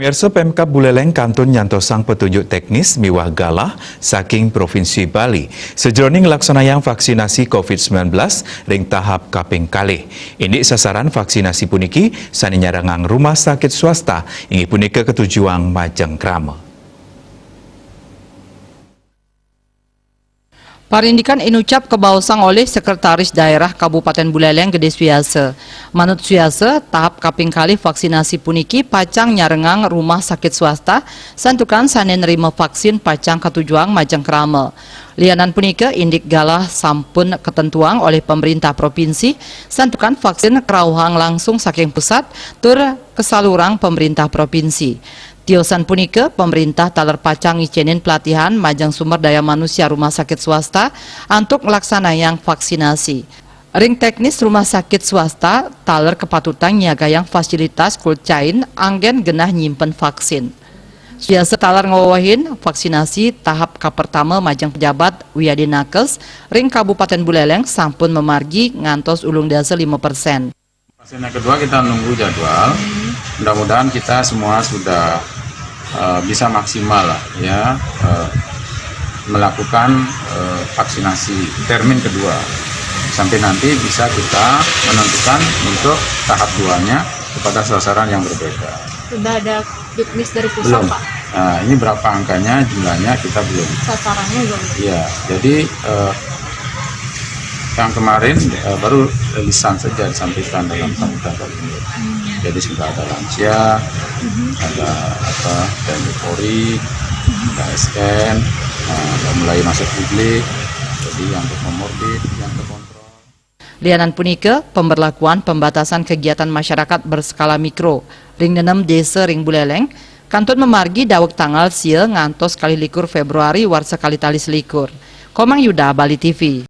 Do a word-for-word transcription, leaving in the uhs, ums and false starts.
Pemirsa, Pemkab Buleleng kantun nyantosang petunjuk teknis miwah galah saking Provinsi Bali sajeroning nglaksanayang vaksinasi covid sembilan belas ring tahap kaping kalih. Indik sasaran vaksinasi puniki sane nyarengang rumah sakit swasta, inggih punika katujuang majeng krama. Parindikan inucap kabaosang olih Sekretaris Daerah Kabupaten Buleleng Gede Suyasa. Manut Suyasa, tahap kaping kalih vaksinasi puniki pacang nyarengang rumah sakit swasta, santukan sane nrima vaksin pacang katujuang majeng krama. Lianan punika, indik galah sampun katentuang olih pemerintah provinsi, santukan vaksin karauhang langsung saking pusat tur kasalurang pemerintah provinsi. Tiosan punika, pemerintah taler pacang ngicenin pelatihan majeng sumber daya manusia rumah sakit swasta antuk nglaksanayang vaksinasi. Ring teknis rumah sakit swasta taler kapatutang nyiagayang fasilitas cold chain anggen genah nyimpen vaksin. Suyasa taler ngwewehin, vaksinasi tahap kapertama majeng pejabat wiadin nakes ring Kabupaten Buleleng sampun mamargi ngantos ulung dasa lima persen. Vaksin yang kedua kita nunggu jadwal. Mudah-mudahan kita semua sudah eh, bisa maksimal lah ya, eh, melakukan eh, vaksinasi termin kedua. Sampai nanti bisa kita menentukan untuk tahap duanya kepada sasaran yang berbeda. Sudah ada juknis dari pusat, Belum. Pak? Nah, ini berapa angkanya, jumlahnya kita belum. Sasarannya belum. Iya, jadi eh, yang kemarin eh, baru lisan saja disampaikan dalam sambutan Pak Gubernur. Jadi sudah ada lansia, ada apa, T N I Polri, ada S N, nah, udah mulai masuk publik, jadi yang berkomorbid, yang terkontrol. Lianan punika, pemberlakuan pembatasan kegiatan masyarakat berskala mikro ring nenem desa ring Buleleng kantun mamargi daweg tanggal sia ngantos kalih likur Februari warsa kalih tali selikur. Komang Yuda, Bali T V.